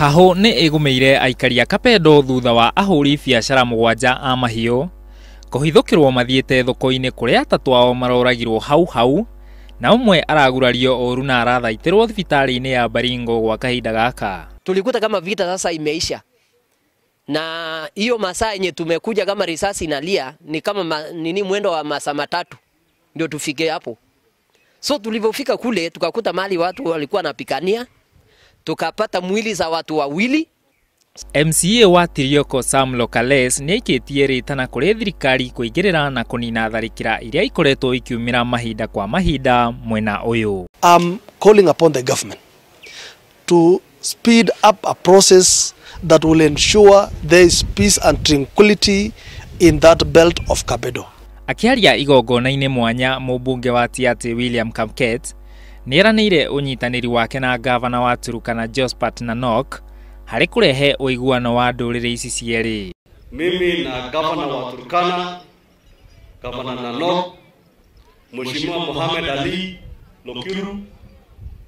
Hahũ nĩ ĩgũmĩire aikari a Kapedo thutha wa ahũri biacara 7 a mahiũ kũhithũkĩrwo mathiĩte thoko-inĩ kũrĩa 3 ao maroragirwo hau hau na ũmwe aragurario ũru na arathaitĩrwo thibitarĩ-inĩ ya Baringo gwa kahinda gaka. Tulikuta kama vita sasa imeisha, na hiyo masaa yenye tumekuja kama risasi inalia ni kama nini mwendo wa masaa 3 ndio tufike hapo. So tulivyofika kule tukakuta mali watu walikuwa wanapikania, tukapata mwili za watu wawili. MCA wa Tirioko Sam Lokales nĩ aikĩtie rĩtana kũrĩ thirikari kũingĩrĩra na kũnina tharĩkĩra iria ikoretwo ikiumĩra mahinda kwa mahinda mwena ũyũ. I'm calling upon the government to speed up a process that will ensure there is peace and tranquility in that belt of Kapedo. Akĩaria igongona-inĩ mwanya, mũmbunge wa Tiaty William Kamket nĩeranĩire ũnyitanĩri wake na gavana wa Turkana Josphat Nanok harĩ kũrehe ũiguano wa ndũrĩrĩ ici cierĩ. Mimi na gavana wa Turkana, Gavana Nanok, Mheshimiwa Mohamed Ali Lokiru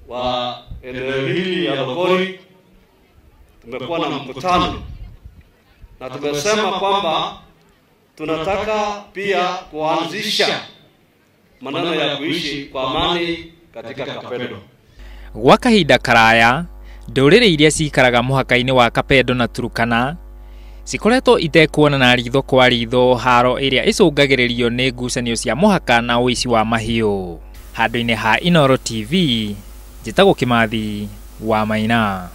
wa eneo hili ya Lokori, tumekuwa na mkutano na tumesema kwamba tunataka pia kuanzisha maneno ya kuishi kwa amani katika Kapedo. Gwa kahinda karaya, ndũrĩrĩ iria cikaraga mũhaka-inĩ wa Kapedo na Turkana cikoretwo itekuonana ritho kwa ritho, haro ĩrĩa ĩcũngagĩrĩrio nĩ ngucanio cia mũhaka na ũici wa mahiũ. Handũ-inĩ ha Inooro TV, njĩtagwo Kĩmathi wa Maina.